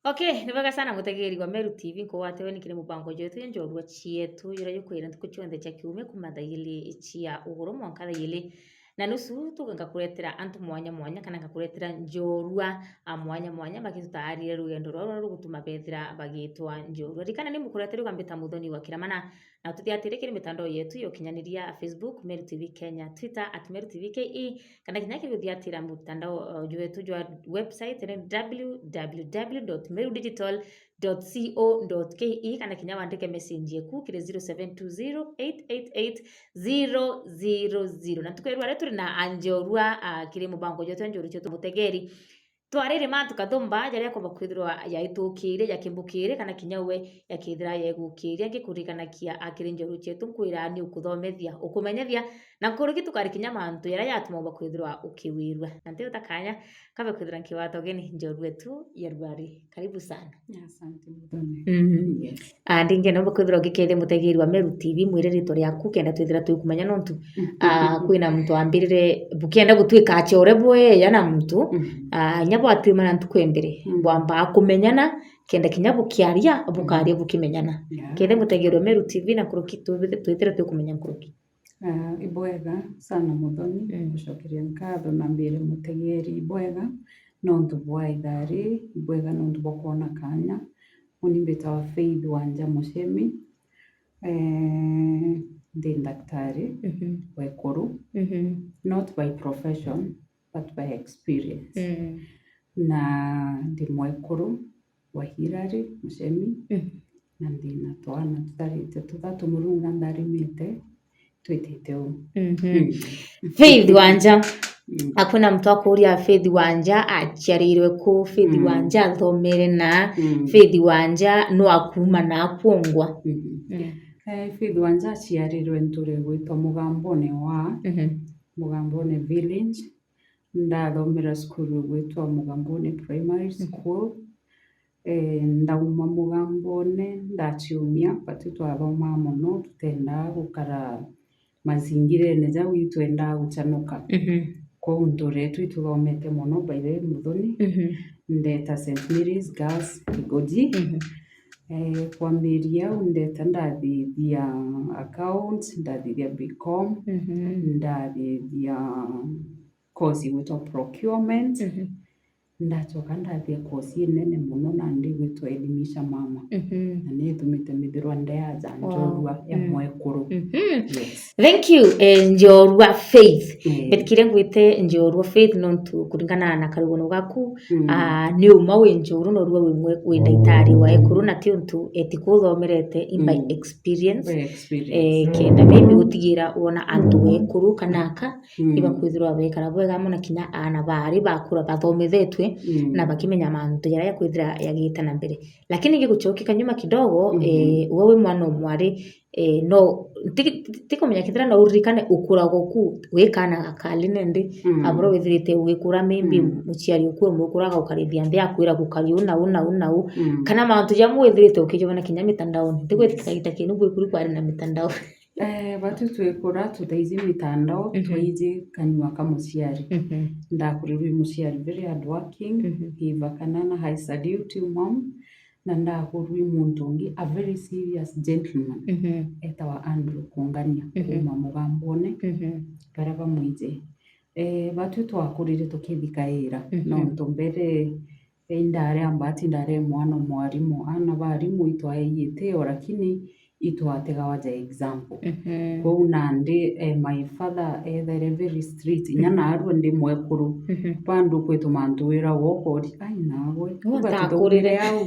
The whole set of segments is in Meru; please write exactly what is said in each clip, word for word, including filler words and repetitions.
Okay, ni bwega sana mutegeri wa Meru T V, nkugwate weni kiri mubango jwetu ya njorua cietu, juria jukwira ntuku cionthe cia kiumia kuma thaa ijiri cia uguru mwanka thaa ijiri na nusu, tuga ngakuretera antu mwanya mwanya, kana ngakuretera njorua a mwanya mwanya, bagitutaarire rugendo rwao ruria rugutuma bethira bagitwa njorua. Ririkana ni mukureteri ugambita Muthoni wa Kiramana, na ututhiatire kiri mitandao yetu ya ukinyaniria, Facebook, Meru T V Kenya, Twitter at Meru T V K E, kana kinya kiri uthiatira mutandao, uh, jwetu jwa website ni w w w dot meru digital dot co dot k e, kana kinya wandike message yeku kiri zero seven two zero eight eight eight zero zero zero. Na ntuku ya rua ri turi na anjorua, uh, kiri mubango jwetu anjorua cietu mutegeri. Twariri mantu kathumba jaria akomba kwithirwa yaitukire, jakimbukire, kana kinya we yakithira yegukiria, ngikuririkanagia akiri njorua cietu, nkwira ni ukuthomethia, ukumenyethia, na nkuruki tukari kinya mantu jaria jatuma umba kwithirwa ukiwirua. Na nti utakanya, kabe kwithirwa nkigwata ugeni njorua etu ya ruari. Karibu sana. Asante, Muthoni. Mhm. Yes. Ah, ndingienda umba kwithirwa ngikethia mutegeri wa Meru T V, mwire ritwa riaku, kenda twithira tukumenya nontu, ah, kwina muntu wambirire bukienda gutwika acore bweya na muntu, mm, ah, inya bwatwimana ntuku ya mbere, mm, bwambaa kumenyana, kenda kinya bukiaria, bukaria bukimenyana. Yeah. Kethia mutegeri wa Meru T V na nkuruki, twithire tukumenya nkuruki. Ah, ibwega sana Muthoni, mm, gucokeria nkatho na mbire mutegeri ibwega nontu bwa ithaa ri, ibwega nontu bwa kwona kanya. Uni mbitawa Faith Wanja Muchemi, eh, ndi ndaktari, mhm, wa ekuru, mhm, not by profession but by experience. Mm. Na ndi mwekuru wa Hilary Muchemi, mhm, na ndina twana tutarite tuthatu, Murungu na ntharimite, twitite uu. Mhm. Mm. Faith Wanja. Mm. Akwina muntu akuria Faith Wanja aciarirwe ku, Faith, mm, Wanja athomere na, mm, Faith Wanja no akuuma na akwongwa. Mhm. Mm. Eh, Faith Wanja aciarirwe nture gwitwa Mugambone wa, mhm, Mugambone Village. Ndathomera cukuru igwitwa Mugambone Primary, mhm, School. Eh, ndauma Mugambone, ndaciumia, batu twathomaa mono, tutendaa gukara mazingirene jau, itwendaa gucanuka. Mhm. Kwou nturetu ituthomete mono, by the way, Muthoni. Mhm. Ndeta Saint Mary's Girls Kigoji. Mhm. Eh, kwambiria au ndeta ndathithia account, ndathithia B com, mhm, ndathithia course igwitwa procurement. Mhm. Ndacoka ndathia course inene mono nandi igwitwa Elimisha Mama. Mhm. Na ni itumite mbithirwa ndi aja, wow, njorua ya, mm, mwekuru. Mhm. Yes. Thank you, eh, njorua Faith. Mm. Mbetikirie ngwite njorua Faith nontu kuringana na karugano gaku, mm, ah, ni uma wi njorua, norua wi mwe-, wi ndaitari wa ekuru, na ti untu eti kuthomerete, in by, mm, experience. By experience. Eh, kenda maybe gutigira wona antu, mm, ekuru kana aka, mm, ibakwithirwa bekara bwega amo, na kinya aana baari bakura bathomethetwe, mm, na bakimenya mantu jaria jakwithira jagiita na mbere. Lakini ngigucokika nyuma kidogo, mhm, eh, we wi mwana o mwari, eh, no, ti-, ti-, tikumenya kethira no uririkane ukuragwa ku wi kaana gakari nindi, mm, aboro withirite ugikura, maybe, mm, muciari uku umwikuraga ukarithia nthi akwira gukari u na u na u na u, mm, kana mantu jamwe withirite ukijona kinya mitandaoni. Ntigwitikira, yes, gita kinu gwikuru kwari na mitandao. Eh, batu twikura tutaiji mitandao, mhm, twaiji kanyua ka muciari. Mhm. Ndakurirwe i muciari very hardworking, mhm, iva kanana, I salute you, mom. Na ndakurirwe i muntu ungi, a very serious gentleman, mhm, etawa Andrew Kungania, mhm, kuma Mugambone, mhm, baria bamwiji. Eh, batu twakurire tukithikaira, mhm, nontu mbere, eh, indari a mbati, indari mwana o mwarimu. Aana ba arimu itwaeie itio, lakini itwategawa ja example. Mhm. Kwou nandi, eh, my father ethaire very strict. Inya, mhm, narua ndi mwekuru. Mhm. Bandu kwituma antu wira wo ukori, "Ai, nawe, uga tutakurire au."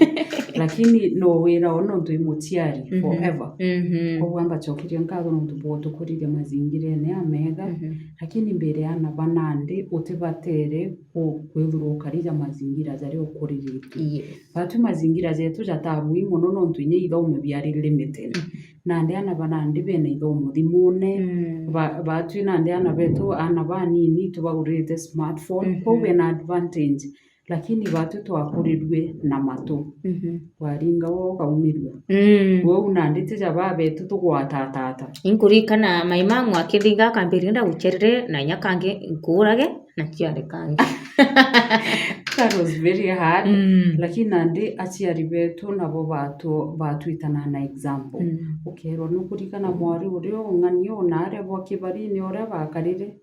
Lakini no wira o nontu i muciari, mhm, forever. Mhm. Kwou amba cokeria nkatho nontu bwa utukuririe mazingirene amega. Mhm. Lakini mbere aana ba nandi utibatere ku-, kwithirwa ukari ja mazingira jaria ukuriritue. Yes. Batu mazingira jetu jatabui mono nontu inya ithomo biari limited. Mhm. Nandi aana ba nandi bena ithomo thimune. Mm. Ba-, batu nandi aana betu, aana banini tubagurite smartphone. Mhm. Kwou bena advantage. Lakini batu twakurirue na matu. Mhm. Waringa wo ukaumirua. Mm. Kwou nandi tija babetu tugwatatata. Inkuririkana my mom akindinga akambira, "Ndagucerere na inya kangi nkuurage." Na ciarĩ kangi. That was very hard. Mm. Lakini nandi aciari betu nabo batu batwitana na example. Mm. Ukerwa nukurikana mwari uria ung'ani ona aria bwa kibarini uria bakarire,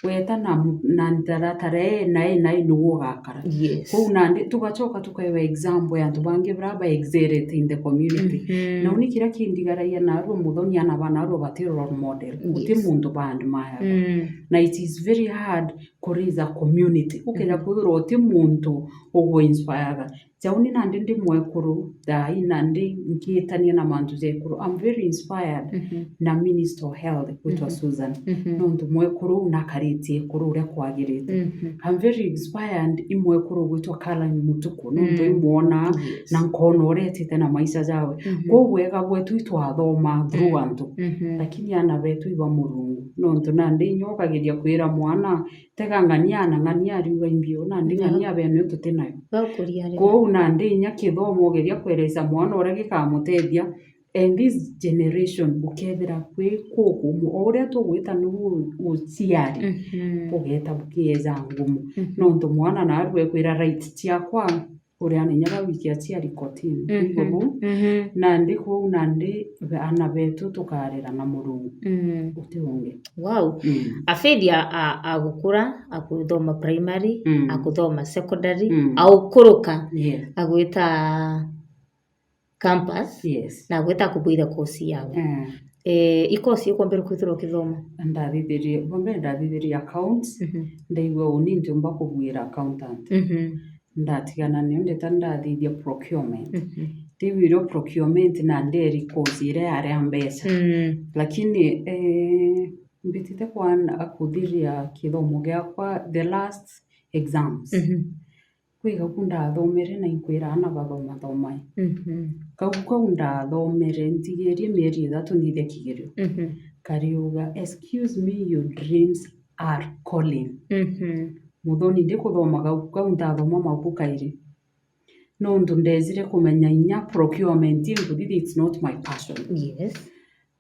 weta na mu- na ntaratara ii na ii na ii nigu ugakara. Yes. Kou nandi tugacoka tukaewa example ya antu bangi bara ba excelete in the community. Mhm. Na uni kiria kindigaragia narua muthoni ana ba narua bati role model. Uti Yes. muntu ba admire. Mm. Na it is very hard ku raise a community. Ukeja Mhm. kwithirwa uti muntu ugu inspire. Jau ni nandi ndi mwekuru, thaa ii nandi nkitania na mantu ja ekuru. I'm very inspired Mhm. na Minister of Health gwitwa Mhm. Susan. Mhm. Nontu mwekuru uu nakaritie ekuru uria kwagirite. Mhm. I'm very inspired i mwekuru ugwitwa Caroline Mutuku, nontu Mm. imwona Yes. na nkona uria etite na maisha jawe. Mhm. Kwou wega bwetu itwathoma through Mm. antu. Mhm. Lakini ana betu iba Murungu. Nontu nandi inya ukageria kwira mwana, tega ng'ania ana ng'ania ariuga imbio, nandi No. Ng'ania bene tutinayo. Gaukuria ri. Kwou nandi inya kithomo ugeria kweresa mwana uria gikamutethia, and this generation bukethira kwi kukumu, o uria tugwita niu uciari, Mhm. bugeta bukieja ngumu. Mhm. Nontu mwana narua ekwira right ciakwa, uria ni nyaga wiki aciari kotini. Mhm. Kwigua buu? Mhm. Nandi kwou nandi ana betu tukarera na Murungu. Mm. Uti ungi. Wow. Mm. Afidi a- a- agukura, akuthoma primary, Mm. akuthoma secondary, Mm. aukuruka, Yes. agwita campus, Yes. na agwita kubwira course yawe. Eh. Eh, i course ikwambire kwithirwa ukithoma? Ndathithirie, bwa mbere ndathithirie accounts, Mhm. ndaigua uni ntiumba kubwira accountant. Mhm. Ndatigana nio ndeta ndathithia procurement. Mhm. Riu irio procurement na nderi course iria yari ya mbeca. Mm. Lakini, eh, mbitite kwana kuthiria kithomo giakwa, the last exams. Mhm. Kwi gau ndathomere na inkwira ana bathoma thomai. Mhm. Gau kau ndathomere, ntigerie mieri ithatu nthithe kigerio. Mhm. Kariuga, "Excuse me, your dreams are calling." Mhm. Muthoni ndikuthoma gau kau ndathoma mabuku kairi. Nontu ndejire kumenya inya procurement inkuthithia, it's not my passion. Yes.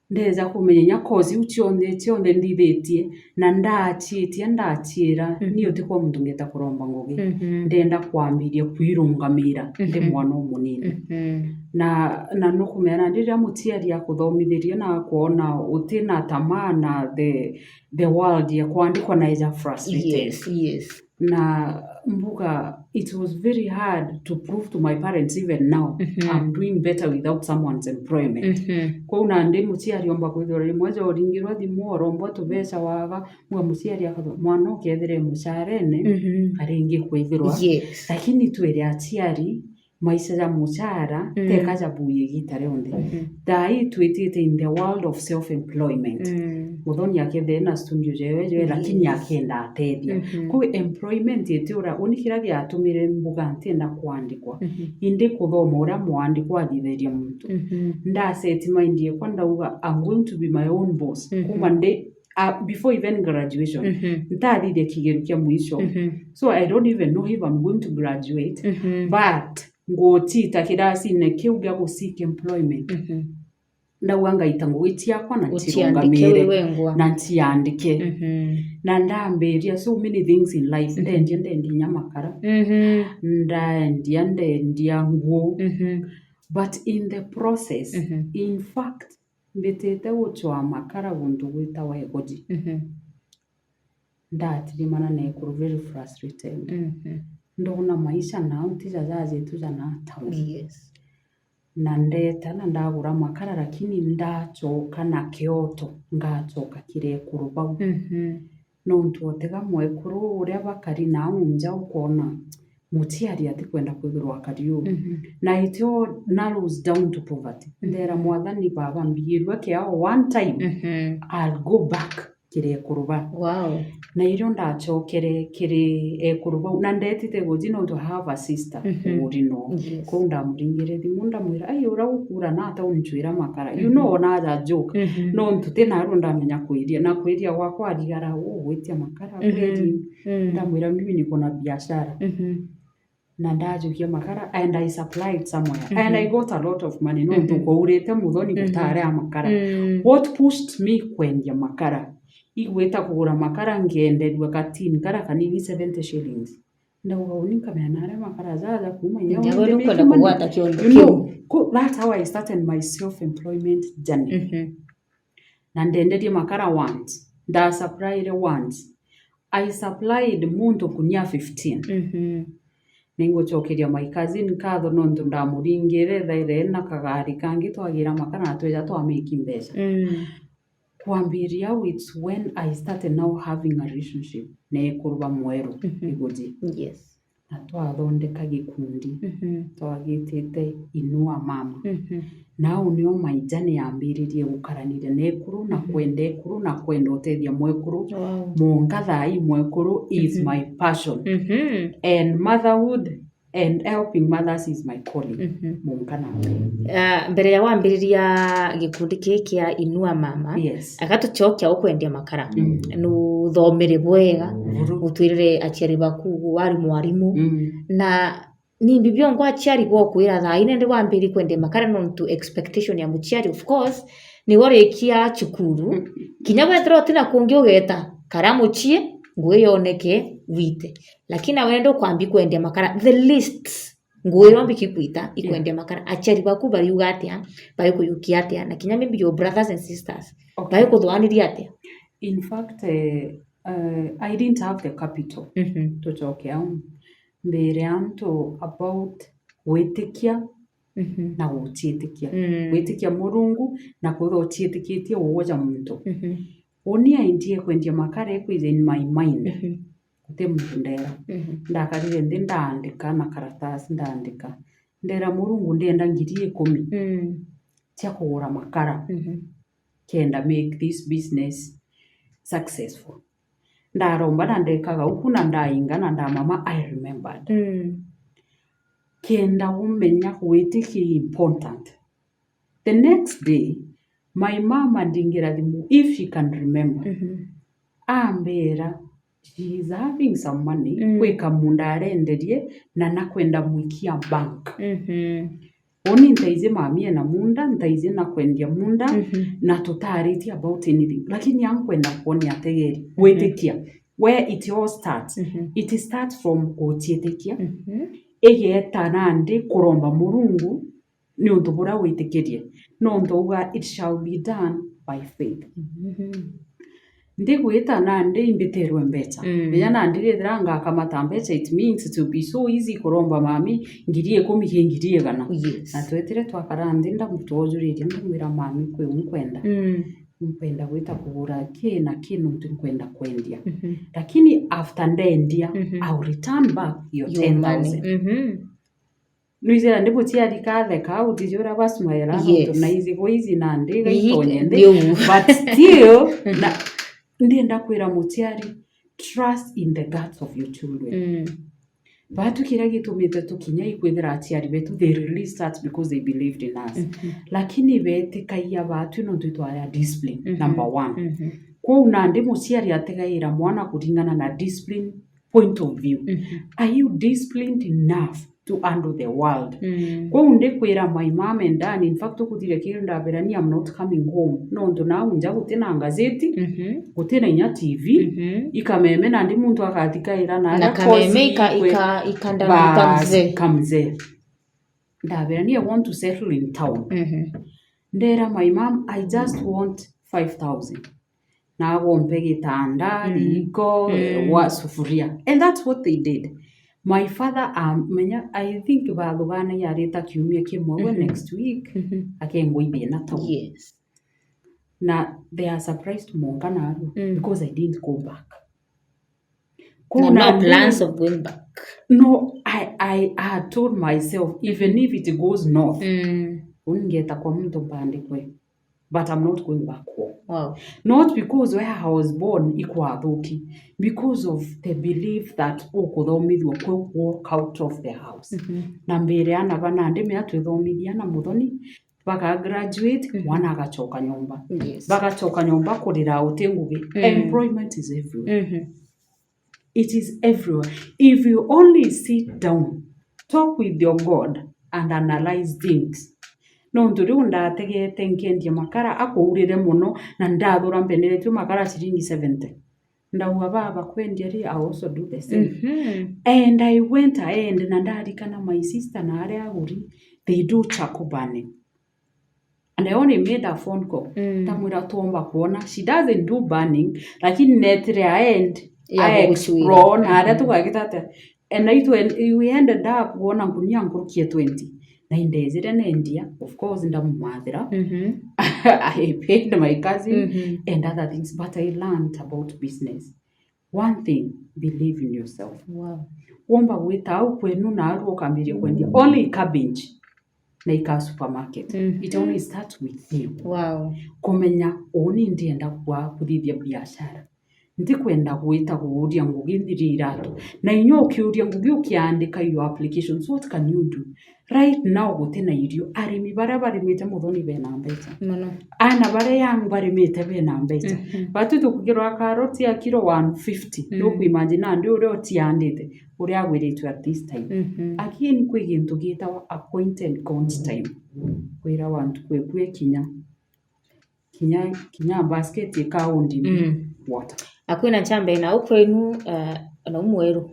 Ndeja kumenya inya course iu cionthe, cionthe nthithitie, na ndaciitia, ndaciira, Mhm. ni uti kwa muntu ngeta kuromba ngugi. Mhm. Ndenda kwambiria kwirungamira ndi Mhm. mwana umunini. Mhm. Na, na nukumenya nandi riria muciari akuthomithirie na akwona uti na tamaa na the, the world ya kwandikwa na eja frustrated. Yes, yes. Na mbuga, it was very hard to prove to my parents even now, Mhm. I'm doing better without someone's employment. Mhm. Kwou nandi muciari omba kwithirwa rimwe ja uringirwa thimu, orombwa tubeca waga, mwa muciari akatho, mwana ukethire mucarene, Mhm. aringi kwithirwa. Yes. Lakini twire aciari, maisha ja mucara, Mm. teka ja bui igita rionthe. Mhm. Thaa ii twitite in the world of self-employment. Mm. Muthoni akethire na studio jewe jewe, lakini Yes. akenda atethia. Mhm. Kwi employment iti ura, uni kiria giatumire mbuga ntienda kwandikwa. Mhm. Indi kuthoma uria mwandikwa athithiria muntu. Mhm. Nda set mind yakwa ndauga, "I'm going to be my own boss." Mhm. Kuma ndi, uh, before even graduation, Mhm. ntathithia kigerio kia mwisho. Mhm. So I don't even know if I'm going to graduate, Mhm. but ngutita kirasine kiu gia gu seek employment. Mhm. Ndauga ngaita ngugi ciakwa na Uciandike ncirungamire wengwa. Na nciandike. Mhm. Na ndambiria so many things in life. Mhm. Ndendia, ndendia inya makara. Mhm. Ndendia, ndendia nguo. Mhm. But in the process, Mhm. in fact, mbitite gucwaa makara guntu gwitawa Egoji. Mhm. Ndatirimana na ekuru very frustrated. Mhm. Ndona maisha nau ti jaja jetu ja na town. Yes. Na ndeta na ndagura makara, lakini ndacoka na kioto, ngacoka kiri ekuru bau. Mhm. Nontu otega mwekuru uria bakari nau nja ukona muciari atikwenda kwithirwa akari uu. Mhm. Na it all narrows down to poverty. Mhm. Ndera Mwathani, Baba, mbigirue kiao one time, Mhm. I'll go back kiri ekuru ba. Wow. Na irio ndacokere kiri ekuru bau, na ndetite guji nontu I have a sister Mhm. uri no. Yes. Kou ndamuringire thimu ndamwira, "Ai, ura gukura na ata uncwira makara?" You Mhm. know, ona aja joke. Mhm. Nontu ti narua ndamenya kwiria, na kwiria gwakwa arigara, "Uu gwitia makara Mhm. kweli?" Mm. Ndamwira, "Mimi niko na biashara." Mhm. Na ndajukia makara and I supplied somewhere. Mhm. And I got a lot of money, nontu Mhm. kwaurite muthoni Mhm. gutari a makara. Mm. What pushed me kwendia makara Igwita kugura makara, nkienderua ka tin kara kanini seventy shillings. Ndauga, uni nkamenya naria makara jaja kuuma inya. Nyawe nukwenda kugwata kiondo. You know, that's how I started my self employment journey. Mhm. Na ndenderie makara once, ndasuppliere once. I supplied muntu kunia fifteen. Mhm. Ningucokeria my cousin nkatho nontu ndamuringire, ethaire na kagari kangi twagira makara na tweja twa make mbeca. Mm. Kwambiria au, it's when I started now having a relationship na ekuru ba mweru. Mhm. Iguji. Yes. Na twathondeka gikundi, mhm, twagitite Inua Mama. Mhm. Na au nio my journey yambiririe gukaraniria na ekuru na, mhm, kwenda ekuru na kwenda utethia mwekuru. Wow. Mwanka thaa ii mwekuru is, mhm, my passion. Mhm. And motherhood and helping mothers is my calling. Mhm. Mwanka nawe. Ah, mbere ya wambiriria gikundi kii kia Inua Mama, yes, agatucokia ukwendia makara. Mm. Nuthomere bwega, buru, utwirire aciari baku wari mwarimu. Mm. Na nimbi biongo aciari bokwira thaa ine ndi wambiri kwendia makara nontu expectation ya muciari, of course, ni warikia cukuru. Mm. Kinya wethira utina kungi ugeta kara mucii, ngui yoneke wite. Lakini nawe ndi ukwambi kwendia makara, the least, ngui iria umbi kikwita ikwendia, yeah, makara. Aciari baku bariuga atia? Barikuyukia atia? Na kinya maybe your brothers and sisters, okay, barikuthwaniria atia? In fact, eh, eh, I didn't have the capital. Mhm. Tucoke au. Mbere antu about gwitikia, mhm, na guciitikia. Mm. Gwitikia Murungu na kwithirwa uciitikitie uguja muntu. Mhm. Uni I endie kwendia makara ekwija in my mind. Mhm. Guti muntu ndera. Mhm. Ndakarire nthi ndaandika na karatasi ndaandika. Ndera Murungu ndienda ngiri ikumi, mm, cia kugura makara. Mhm. Kenda make this business successful. Ndaromba na ndekaga uku na ndainga na ndamama, I remembered. Mm. Kenda umenya gwitikia important. The next day, my mama ndingira thimu, if she can remember. Mhm. Ambira, she is having some money, mm, kwi kamu ndarenderie na nakwenda mwikia bank. Mhm. Uni ntaiji mami ena munda, ntaiji na kwendia munda, mhm, na tutaritie about anything. Lakini ankwenda kuonia ategeri, mhm, gwitikia. Where it all starts. Mhm. It starts from guciitikia. Mhm. Igeta nandi kuromba Murungu niuntu buria witikirie. Nontu auga, "It shall be done by faith." Mhm. Ndigwita nandi imbitirwe mbeca. Mm. Inya nandi rithira ngakamata mbeca, it means it will be so easy kuromba mami ngiri ikumi ki ngiri igana. Yes. Na twetire twakara nthi, ndamutwojuriria, ndamwira, "Mami, kwi u nkwenda. Mm. Nkwenda gwita kugura ki na ki nontu nkwenda kwendia. Mhm. Lakini after ndendia, mhm, I will return back your ten thousand." Mhm. Nwizira ndi muciari katheka, utiji uria basmaera, yes, nontu na izi gwa izi nandi, ii, gaitonye nthi. But still, na, ndienda kwira muciari, trust in the guts of your children. Mm. Batu kiria gitumite tukinya ikwithira aciari betu, they released us because they believed in us. Mhm. Lakini betikagia batu nontu itwaya discipline, mhm, number one. Mhm. Kwou nandi muciari atigaira mwana kuringana na discipline point of view. Mhm. Are you disciplined enough to handle the world? Mm. Kwou ndikwira my mom and dad, in fact, ukuthire kiru ndabirania, I'm not coming home. Nontu nau nja gutina ngazeti, mhm, gutina inya T V, mhm, ikameme nandi muntu agathikaira na aria kameme course ika-, ikwe-, ika-, ikandamika bas, mzee. Ka mzee. Ndabirania, I want to settle in town. Mhm. Ndera my mom, "I just want five thousand." Na agompe gitanda, mm, riko, mm, wa sufuria. And that's what they did. My father, um, menya, I think bathuganagia arita kiumia kimwe, we, mhm, next week, mhm, akengwa ithina tau. Yes. Na they are surprised mwanka narua, mm, because I didn't go back. Na no plans of going back. No, I, I had told myself, even if it goes north, mm, uni ngeta kwa muntu mpandikwe. But I'm not going back home. Wow. Not because where I was born ikwathuki, because of the belief that ukuthomithua kwi walk out of the house. Mhm. Na mbere ana bana ndimea twithomithia na muthoni, baka graduate, mhm, mwana agacoka nyomba. Yes. Bagacoka nyomba kurira uti ngugi. Mm. Employment is everywhere. Mhm. It is everywhere. If you only sit down, talk with your God and analyze things, Nontu riu ndategete nkendia makara akuurire mono, na ndathura mpenderetue makara ciringi seventy. Ndauga, "Baba, kwendia ri, I also do the same." Mhm. And I went ahead, na ndarikana my sister na aria aguri, they do charcoal burning. And I only made a phone call. Mm. Ndamwira, "Twomba kwona." She doesn't do burning, lakini netire aend, ya I gucuira, explore, na aria, mhm, tugagita atia. And it went, we ended up kwona ngunia nkuruki ya twenty. Na indejire nendia, of course, ndamumathira. Mhm. I paid my cousin, mhm, and other things, but I learned about business. One thing, believe in yourself. Wow. Womba gwita au kwenu na aru ukambiria kwendia only cabbage na ika supermarket. Mhm. It only starts with you. Wow. Kumenya, uu ni ndienda kwa kuthithia biashara. Ntikwenda gwita kuuria ngugi nthirie iratu. Na inya ukiuria ngugi ukiandika your applications, what can you do? Right now guti na irio. Arimi baria barimite muthoni bena mbeca. Mono. Ana baria young barimite bena mbeca. Mhm. Batu tukugirwa karoti ya kilo one fifty. Mm. Nukuimagine nandi uria utiandite, uria agwiritwe at this time. Mhm. Again, kwi gintu gitawa appointed God's time. Kwira wantu kwe kwe kinya. Kinya, kinya basket ikaundi. Mm. Water. Akwina chambe na ukwenu, uh, na umweru.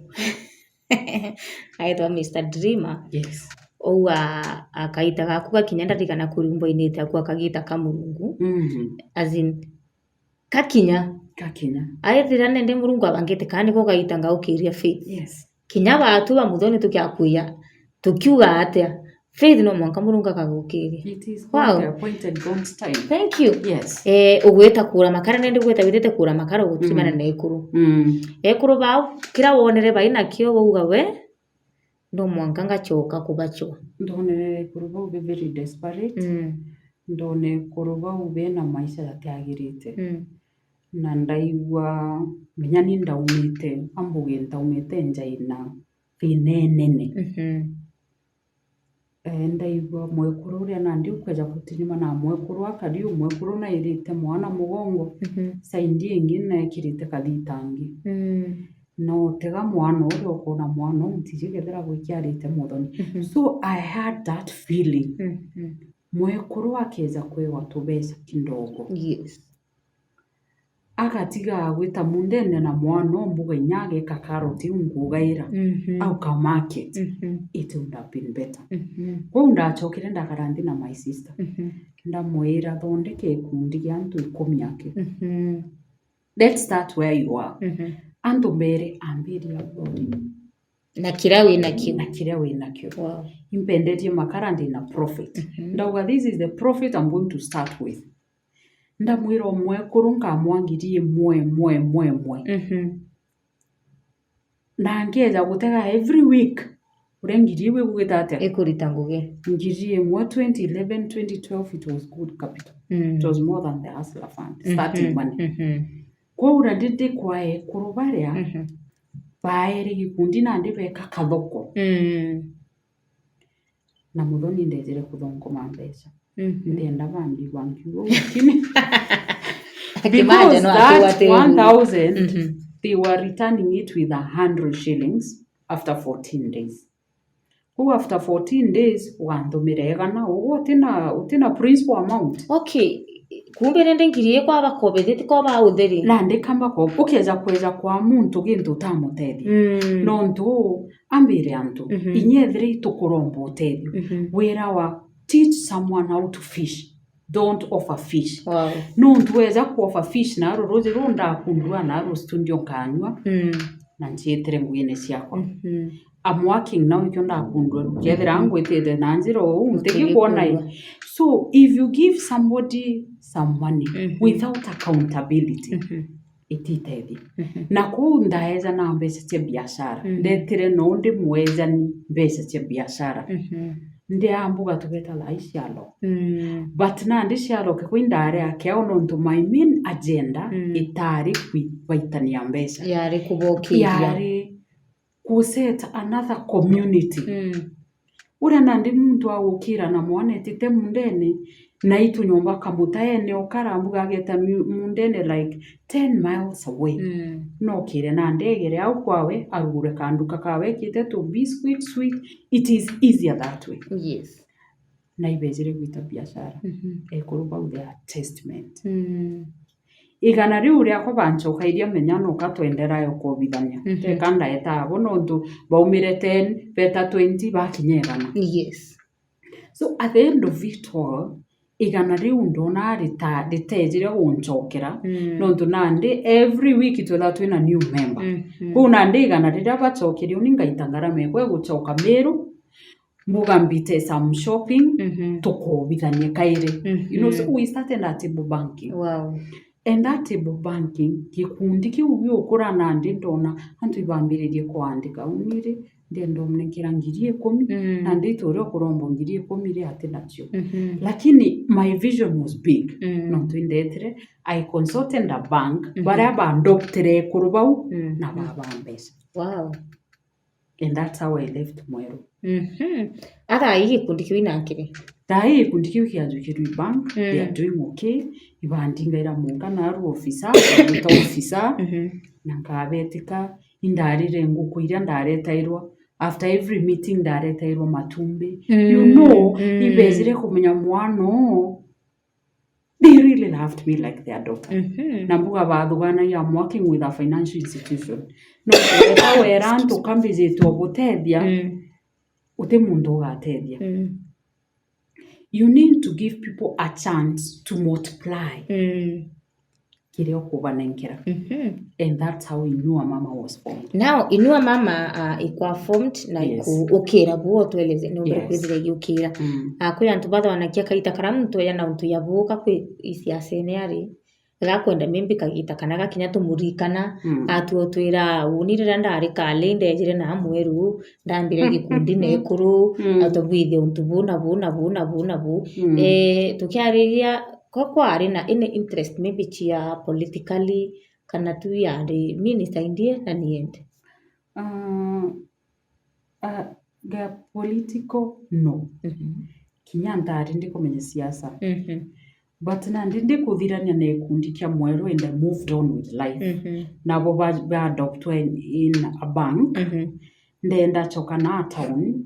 Aitwa Mister Dreamer. Yes. Ou a-, akaita gaku gakinya ndarikana kuri mboinite aku akagita ka Murungu. Mhm. As in, gakinya. Gakinya. Aithira nende Murungu abangite kana niko gaita ngaukiria Faith. Yes. Kinya batu ba muthoni tukiakuya, tukiuga atia? Faith no mwanka Murungu akagukiria. It is, wow, God appointed God's time. Thank you. Yes. Eh, ugwita kura makara, nende gwita witite kura makara gutumana, mm, na ekuru. Mm. Ekuru bau, kira wonere bai nakio bauga we, no mwanka ngachoka kubachwa. Ndonere ekuru bau be very desperate. Mm. Ndone ekuru bau bena maisha jatiagirite. Mm. Na ndaigua, menya ni ndaumite, ambuge ndaumite nja ina thina inene. Mhm. Eh, ndaigua mwekuru uria nandi ukweja kutirima na mwekuru akari u mwekuru nairite mwana mugongo, mhm, side ingi nekirite kathitangi. Mm. Na utega mwana uria ukona mwana u ntiji kethira gwikiarite muthoni. Mhm. So I had that feeling. Mhm. Mwekuru akeja kwigwa tubeca kidogo. Yes. Agatiga gwita mundene na mwana o mbuga inya ageka karoti iu ngugaira, mhm, au ka market, mhm, it would have been better. Mhm. Kwou ndachokire ndakara nthi na my sister. Mhm. Ndamwira, "Thondeka gikundi gia antu ikumi aki." Mhm. Let's start where you are. Mhm. Antu mbere, ambiria body. Na kiria wi nakio. Na kiria wi nakio. Wow. Impendetie makara, ndi na profit. Mhm. Ndauga, "This is the profit I'm going to start with." Ndamwira, "Umwe ekuru nkamwa ngiri imwe, imwe, imwe, imwe." Mhm. Na nkeja gutega every week, uria ngiri iu igugita atia? Ikurita ngugi. Ngiri imwe, twenty eleven, twenty twelve, it was good capital. Mm. It was more than the hustler fund, mhm, starting money. Mhm. Kwou nandi ndi kwa ekuru baria, mhm, baeri gikundi nandi beka kathoko. Mm. Na muthoni ndejire kuthongoma mbeca. Mhm. Ndienda bambigwa nkiuga uu, lakini because that one thousand, mhm, they were returning it with a hundred shillings after fourteen days. Kwou after fourteen days, uganthumira igana, uguo utina, utina principal amount. Okay, kumbe rindi ngiri ikwa bakobethete ko bautheri. Nandi kamba ko, ukeja kweja kwa muntu gintu utamutethia. Mm. Nontu uu, ambire antu, mhm, inya ethira itukuromba utethio, mhm, wira wa teach someone how to fish. Don't offer fish. Wow. Nontu weja ku offer fish na ruruji ruu ndakundua na ru studio nkanyua, mm, na nchiitire nguine ciakwa. Mhm. I'm working now, ikio ndakundua ru. Kethira, mhm, ngwitite na njira uu, ntigi kwona i. Ntigikundua. So, if you give somebody some money, mhm, without accountability, mhm, ititethi. Mhm. Na kuu ndaeja na mbeca cia biashara. Mhm. Ndetire no ndi mwejani mbeca cia biashara. Mhm. Ndi ambuga tubeta lai cialo. Mm. But nandi cialoke kwi ndare akeo nontu my main agenda, mm, itari kwibaitania mbeca. Yari kubokiria. Yari ku set another community. Mm. Uria nandi muntu agukira na mwana etite mundene, na itu nyomba kamutaene ukara mbuga ageta mu-, mundene like ten miles away. Mm. Nokire nandi egere au kwawe, arugure kanduka kawe ekite tu biscuit, sweet. It is easier that way. Yes. na ibejire gwita biashara. Mhm. Ekuru bau they are testament. Mm. Igana riu riakwa bancokairia menya noka twenderayo kobithania. Mhm. Teka ndaeta abo nontu baumire ten, beta twenty, bakinya igana. Yes. So at the end of it all, igana riu ndona rita-, ritejire guncokera, mm, nontu nandi every week twethagwa twina new member. Mhm. Kwou nandi igana riria bacokerie uni ngaita ngarama ekwa egucoka Meru, mbuga mbite some shopping, mhm, tukobithanie kairi. You know, so, mhm, we started at table banking. Wow. And that table banking, gikundi kiu giukura nandi ndona antu ibambiririe kuandika, uniri, ndienda umnenkera ngiri ikumi, mm, na ndita uria ukuromba ngiri ikumi ri ati nacio. Mhm. Lakini my vision was big. Mm. Nontu indetire, I consulted a bank, mhm, baria bandoptire ekuru bau, mm, na, mhm, baba mbeca. Wow. And that's how I left Mweru. Mhm. Ara ii gikundi kiu inankire? Thaa ii gikundi kiu kiajukirwe i bank, mm, they are doing okay. Ibandingaira munka naru officer, ndita officer, mhm, na nkabetika, indarire nguku iria ndaretairwa. After every meeting ndaretairwa matumbi. Mm, you know, mm, ibejire kumenya mwana uu, they really loved me like their daughter. Mhm. Na mbuga bathuganagia, I'm working with a financial institution. No kureta wera antu kambijitwe gutethia, mm, uti muntu ugatethia. Mm. You need to give people a chance to multiply, mm, kiria ukubanenkera. Mhm. And that's how Inua Mama was formed. Now, Inua Mama, uh, ikwa formed na, yes, iku-, ukira bu, utueleze ni umbere, yes, kwithira igiukira. Mm. Uh, kwi antu bathwanagia kaita kara muntu eya na untu ya buka kwi isiasene ari, gakwenda maybe kagita kana gakinya tumurikana, mm, atwira, uni riria ndari kali ndejire na Mweru, ndambire gikundi na ekuru, mm, atubwithia untu bu na bu na bu na bu na bu. Mm. Eh, tukiariria, ko kwari na any interest maybe cia politically, kana tu yari minister indie na niende? Ah, ah, ga political, no. Mhm. Kinya ntari ndikumenya siasa. Mhm. But nandi ndikuthirania na gikundi kia Mweru and I moved on with life. Mhm. Nabo ba, ba adopt in, in a bank. Mhm. Ndenda coka na town.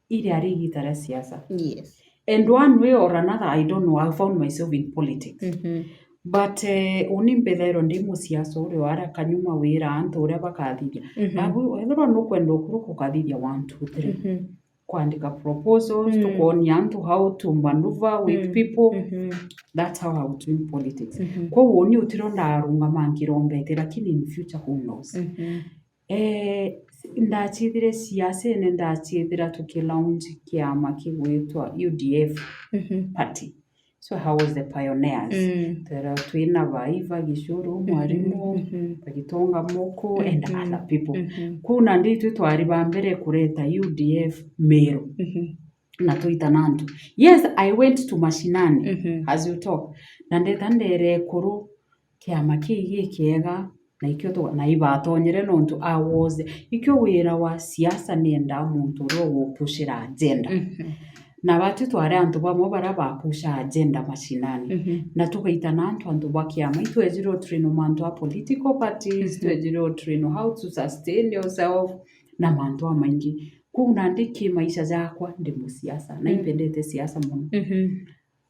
Iri ari igita ria siasa. Yes. And one way or another, I don't know, I found myself in politics. Mhm. But, eh, uni mbithairwa ndi musiasa uria wara kanyuma wira antu uria bakathithia. Mhm. Nabu, ethirwa nukwenda ukuruka ukathithia one, two, three. Mhm. Kwandika proposals, mm, tukonia antu how to maneuver with, mm, people. Mhm. That's how I would win politics. Mhm. Kwou uni utiro ndarungama nkirombete, lakini in future, who knows? Mhm. Eh, ndachithire siasene, ndachithira tukilaunch kiama kigwitwa U D F, mhm, party. So I was the pioneers. Mm. Twera twina Baiva Gicuru, mhm, mwarimu, mhm, Bagitonga Moko, and, mhm, other people. Mhm. Kuu nandi itwi twari ba mbere kureta U D F Meru. Mhm. Na twitana antu. Yes, I went to mashinani, mhm, as you talk. Na ndeta ndere ekuru, kiama kii gikiega, na ikio tu-, na ibatonyere nontu I was, ikio wira wa siasa niendaa muntu uria ugupushira agenda. Mhm. Na batu twari antu bamwe baria bapusha agenda mashinani. Mhm. Na tugaitana antu, antu ba kiama, itwejire uturino mantu a political parties, mhm, twejire uturino how to sustain yourself, na mantu amaingi. Kuu nandi ki maisha jakwa ndi musiasa, na, mm, impendete siasa mono. Mhm.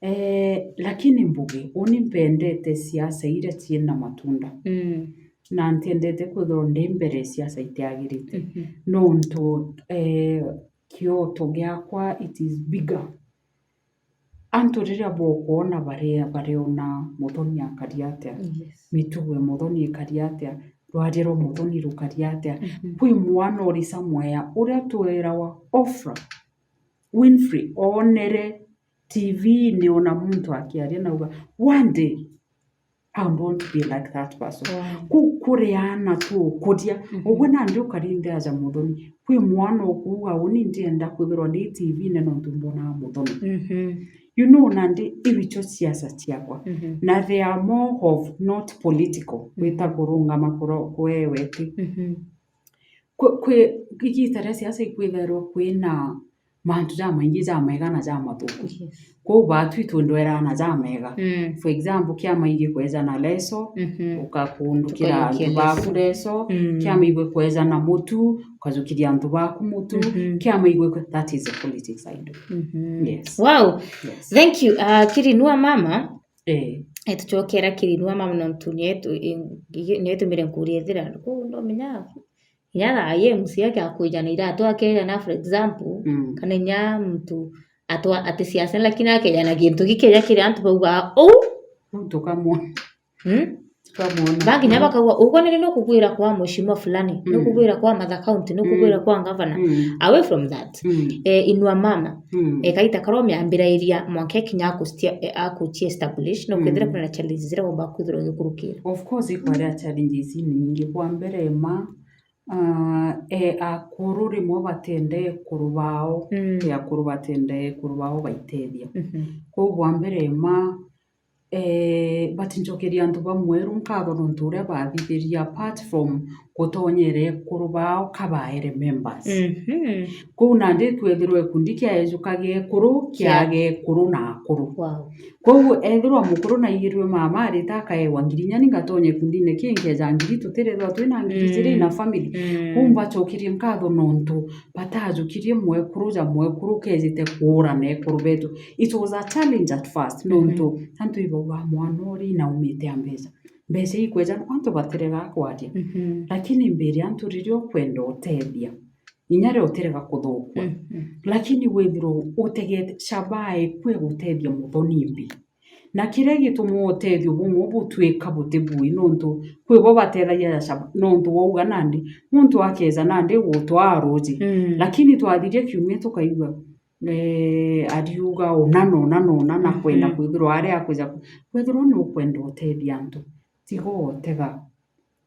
Eh, lakini mbuge, uni mpendete siasa iria ciina matunda. Mm. Na ntiendete kwithirwa ndi mbere siasa itiagirite. Mhm. Nontu, eh, kioto giakwa, it is bigger. Antu riria bokwona bare-, bareona Muthoni akari atia, yes, mitugo ya Muthoni ikari atia, rwaria rwa Muthoni rukari atia, mhm, kwi mwana uri somewhere uria twirawa Oprah Winfrey oonere T V-ini ona muntu akiaria nauga, "One day, I don't want to be like that person." Wow. Ku-, kuri aana tukuria, mhm, ugwe nandi ukari nthi aja Muthoni. Kwi mwana ukuuga, "Uni ndienda kwithirwa ndi T V-ini nontu mbonaa Muthoni." Mhm. You know, nandi ibicho siasa ciakwa. Mhm. Na they are more of not political, mhm, gwita kurungama kuro-, kwewe ti. Mhm. Kwi, kwi, igita ria siasa ikwithairwa kwina mantu jamaingi jamega na jamathuku. Yes. Kwou baatwi twendweraana jamega. Mm. For example, kiama igikwejana leso, mhm, ukakundukira antu baku leso, mm, kiama igwe kwejana mutu, ukajukiria antu baku mutu, mhm, kiama igwe kwe-, that is the politics I do. Mhm. Yes. Wow. Yes. Thank you. Uh, kiri nua mama. Eh. Eh, tucokera kiri nua mama nontu nietu, nietumire nkuria ethira, ku ndomenya, inya thaa ii M C A akwija na iratu akejana, for example, mm, kana inya muntu atwa-, ati siasa, lakini akejana gintu gikeja kiri antu bauga, "Uu?" Uu tukamwona. Hmm? Tukamwona. Bangi nya bakauga, "Ugwe niri nukugwira kwa mheshimiwa fulani, mm, nukugwira kwa Martha County, nukugwira, mm, kwa governor." Mm. Away from that, mm, eh, inua mama, mm, eh, kaita karia umiambirairia mwanka ikinya akucia-, eh, akucia establish, no kwithira, mm, kwina challenges iria womba kwithirwa ugikurukira. Of course, ikwaria challenges inyingi. Bwa mbere, ma, ah, e, akuru rimwe batienda ekuru bao, mm, e, akuru batienda ekuru bao baitethia. Mhm. Kwou bwa mbere ma, eh, batincokeria antu ba Mweru nkatho nontu uria bathithirie, apart from gutonyera ekuru bao kabaere members. Mhm. Kwou nandi kwethirwa gikundi kiaejukaga ekuru, kia- kiaga ekuru na akuru. Wow. Kwou ethirwa mukuru naigirue mama arita akaewa ngiri, inya ni ngatonya ikundine kii nkeja ngiri, tutirethirwa twina ngiri, mm, jiri na family. Mm. Kwou mbacokerie nkatho nontu batajukirie mwekuru ja mwekuru ukejite kuura na ekuru betu. It was a challenge at first, mhm, nontu antu ibauga mwana uri naumite a mbeca. Mbeca ikweja no antu batirega kwaria. Mhm. Lakini mbiri antu riria ukwenda utethia, inya ria utirega kuthukua. Mhm. Lakini withirwa utegete shabaha eku egutethia muthoni mbi. Na kiria gituma utethio bumwe butwika butibui, nontu kwi bo batethagia ja shabaha, nontu wauga nandi, muntu akeja nandi gutwaa ruji. Mm. Lakini twathiria kiumia tukaigua, eh, ariuga una na una na una na kwenda, mhm, kwithirwa aria akwija ku-, kwithirwa nukwenda utethia antu, tiga utega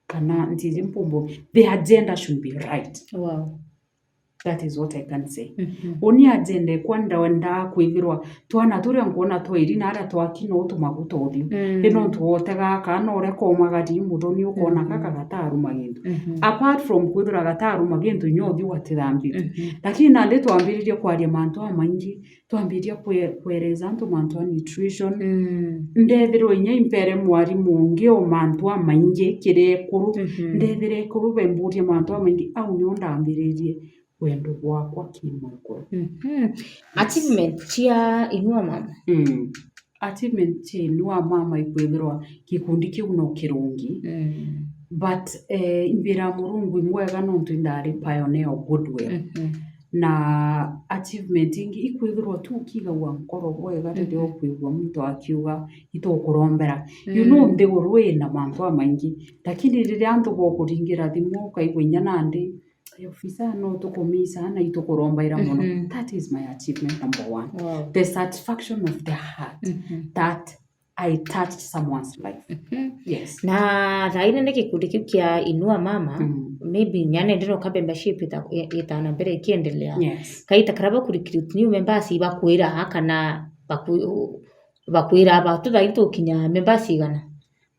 kana ntiji mpumbu, the agenda should be right. Wow. That is what I can say. Mhm. Uni agenda ekwa ndenda kwithirwa twana turia nkwona twairi na aria twaki no tumaguta uthiu. Mm. Ino ntu wotega kana uria komagari muthoni ukona, mhm, gaka gataruma gintu. Mhm. Apart from kwithirwa gataruma gintu, inya uthiu gatithambitue. Mhm. Lakini nandi twambiririe kwaria mantu amaingi, twambiria kwe-, kwereza antu mantu a nutrition. Mm. Ndethirwa inya impere mwarimu ungi o mantu amaingi kiri ekuru. Mhm. Ndethira ekuru bemburia mantu amaingi, au nio ndambiririe wendo bwakwa ki mwekuru. Mhm. Yes. Achievement cia Inua Mama? Mm. Achievement cia Inua Mama ikwithirwa gikundi kiu no kirungi. Mm. But, eh, imbira Murungu imwega nontu indari pioneer o goodwill. Mhm. Na achievement ingi ikwithirwa tu ukigagua nkoro bwega riria, mhm, ukwigua muntu akiuga, "Itukurombera." You know, mm, nthiguru ina mantu amaingi, lakini riria antu bokuringira thimu, ukaigua inya nandi, "Ofisa, no tukumisa na itukurombaira mono." Mhm. That is my achievement number one. Wow. The satisfaction of the heart, mhm, that I touched someone's life. Mhm. Yes. Na thaa ino ni gikundi kiu kia Inua Mama, mm, maybe nyane ndino ka membership ita-, i-, itana mbere ikiendelea. Yes. Kaita karia baku recruit new members ibakwira kana baku-, bakwira aba tu thaa ino tukinya members igana?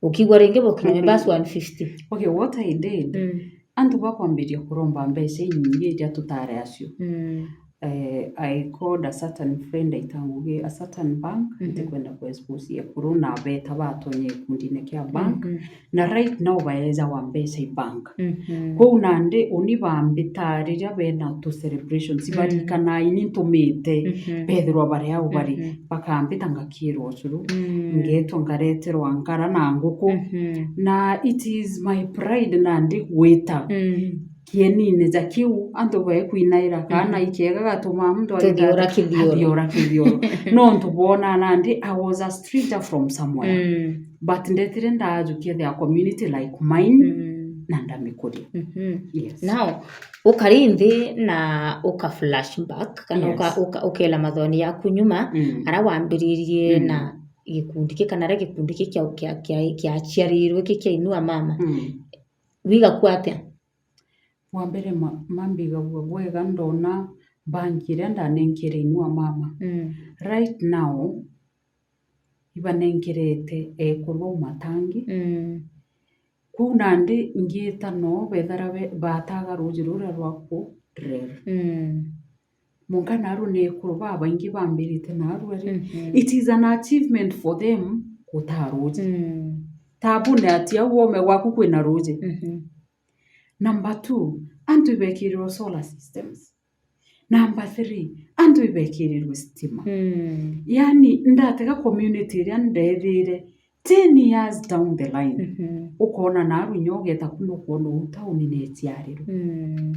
Ukigua ringi bokinya, mhm, members one fifty. Okay, what I did, mm, antu bakwambiria kuromba mbeca inyingi iria tutari acio. Mm. Eh, I called a certain friend aita ngugi, a certain bank, mhm, ntikwenda ku expose ekuru, na beta batonye gikundine kia bank. Mhm. Na right now baejawa mbeca i bank. Mhm. Kwou nandi uni bambita riria bena tu celebrations, mm, barikana ini ntumite, mhm, bethirwa bari au bari, mhm, bakambita ngakirwa ucuru, mm, ngetwa ngareterwa ngara na nguku. Mhm. Na it is my pride nandi gwita, mm, kienine ja kiu, antu baekwinaira kana, mhm, ikiega gatuma muntu tuthiora kithioro. Athiora kithioro. Nontu bona nandi I was a stranger from somewhere. Mm. But ndetire ndajukia their community like mine, mm, na ndamikuria. Mhm. Yes. Now, ukari nthi na uka flashback, kana, yes, uka-, uka-, ukela mathoni yaku nyuma, mm, aria wambiririe, mm, na gikundi ki, kana aria gikundi ki kia, kia, kia, kiaciarirwe ki kia Inua Mama. Mm. Wiga ku atia? Bwa mbere ma-, mambigagua bwega ndona bank iria ndanenkere Inua Mama. Mm. Right now, ibanenkerete ekuru bau matangi. Mm. Kuu nandi ngiita no bethara be-, bataga ruuji ruria rwa ku Drero. Mm. Mwanka naru ni ekuru babaingi bambirite naru ari. Mhm. It is an achievement for them gutaa ruuji. Mm. Tabune ati au ome gwaku kwina ruuji. Mhm. Number two, antu ibekirirwe solar systems. Number three, antu ibekirirwe stima. Mm. Yani, ndatega community iria ndethire ten years down the line, mhm, ukona naru inya ugeta ku nukwona uu tauni neciarirwe. Mm.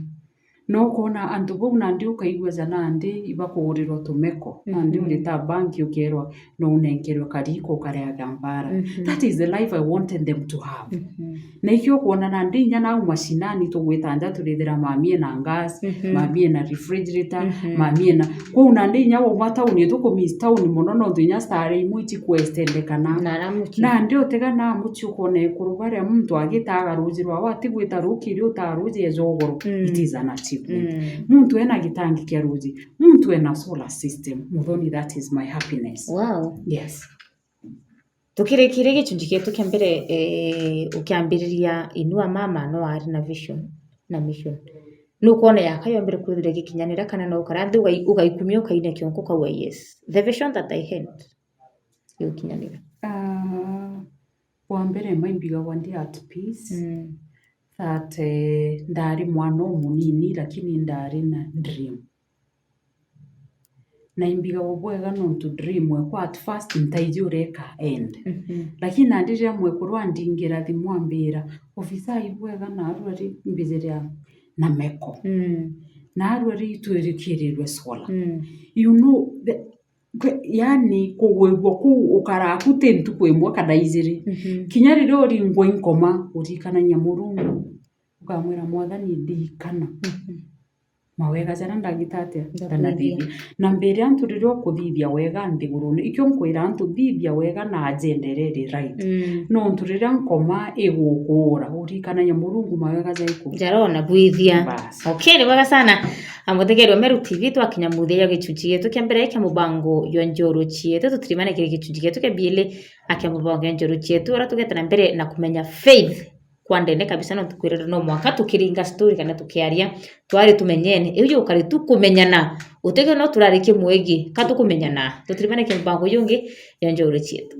Na ukona antu bau nandi ukaigua ja nandi ibakugurirwa tumeko, nandi, mhm, urita banki ukerwa no unenkerwe kariko ukareaga mbara. Mhm. That is the life I wanted them to have. Mhm. Na ikio ukwona nandi inya nau mashinani tugwita nja turithira mamie na gas, mhm, mamie na refrigerator, mhm, mamie na, kwou nandi inya wauma tauni tukumiss tauni mono nontu inya stare imwe itikwestendekana. Na ara muci. Nandi utega na muci ukona ekuru baria muntu agitaga ruuji rwawe atigwita rukiri utaa ruuji eja ugoro. Mm. It is an achievement. Mm. Muntu ena gitangi kia ruuji, muntu ena solar system, Muthoni, that is my happiness. Wow. Yes. Tukirikire gicunji gietu kia mbere, eh, ukiambiriria Inua Mama, no wari na vision na mission. Nukwona yaka yombere kwithira igikinyanira, kana no ukara nthi ugai-, ugaikumia ukaina kionko ukauga, "Yes, the vision that I had yukinyanira"? Ah, bwa mbere, maimbigagwa ndi at peace, mm, that, eh, ndari mwana umunini, lakini ndari na dream. Na imbigagwa bwega nontu dream ekwa at first ntaiji uria ika end. Mhm. Lakini nandi riria mwekuru andingira thimu ambira, "Ofisa, ibwega naarua ri mbijiria na meko. Mm. Naarua ri twirikirirwe solar." Mm. You know, the, kwe-, yani kugwirua kuu ukaraa ku ti ntuku imwe kana ijiri. Mhm. Kinya riria uringwa inkoma, urikanagia Murungu, ukamwira, "Mwathani, ndirikana." Mhm. Mawega jaria ndagita atia? Ndathithia. Ndanathithia. Na mbere antu riria ukuthithia wega nthigurune, ikio nkwira antu, thithia wega na agenda iria iri right. Mm. Nontu riria nkoma igukuura, urikanagia Murungu mawega jaiku. Jarona bwithia. Bas. Okay, ni bwega sana. Amuthekerwa Meru T V, twakinya muthia jwa gicunji gietu kia mbere kia mubango jwa Njoro Cietu, tutirimane kiri gicunji gietu kia biili akia mubango jwa Njoro Cietu, uria tugete na mbere na kumenya Faith kwa ndene kabisa, nontu kwirira no mwanka tukiringa story kana tukiaria, twari tumenyene. Iu jukari tu kumenyana, utege no turarikie mwegi, ka tukumenyana. Tutirimane kia mubango jungi ya Njoro Cietu.